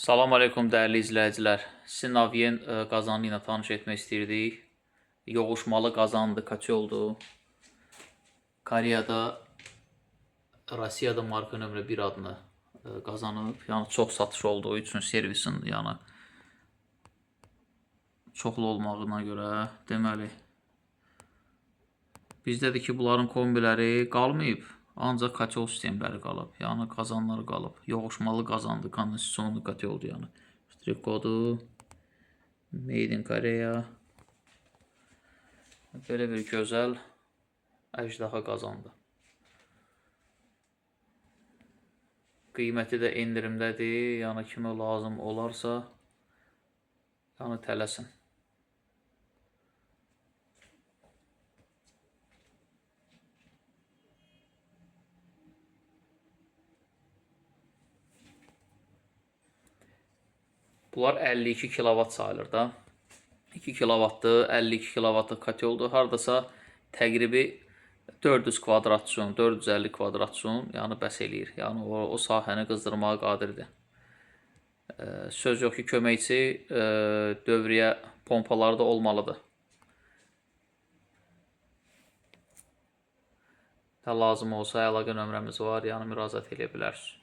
Salam aleykum dəyərli izləyicilər. Sizi Navien qazanı ilə tanış etmək istəyirdik. Yoğuşmalı qazandır, katyoldur. Koreyada, Rusiyada marka nömrə 1 adını qazanıb. Yəni çox satış olduğu üçün servisin, yəni çoxlu olmağına görə, deməli bizdədir ki, bunların kombiləri qalmayıb. Ancaq katyol sistemləri qalıb. Yəni qazanlar qalıb. Yoğuşmalı qazandır, kondisionlu katyoldur yəni. Ştrix kodu Made in Korea. Belə bir gözəl əjdaha qazandı. Qiyməti də endirimdədir. Yəni kimə lazım olarsa, yəni tələsin. Bunlar 52 kilovat sayılır da. 2 kilovatdır, 52 kilovatlıq katyoldur. Hardasa təqribi 400 kvadrat üçün, 450 kvadrat üçün, yəni bəs eləyir. Yəni o sahəni qızdırmağa qadirdir. Söz yox ki, köməkçi dövriyyə pompaları da olmalıdır. Nə lazım olsa əlaqə nömrəmiz var, yəni müraciət eləyə bilərsiniz.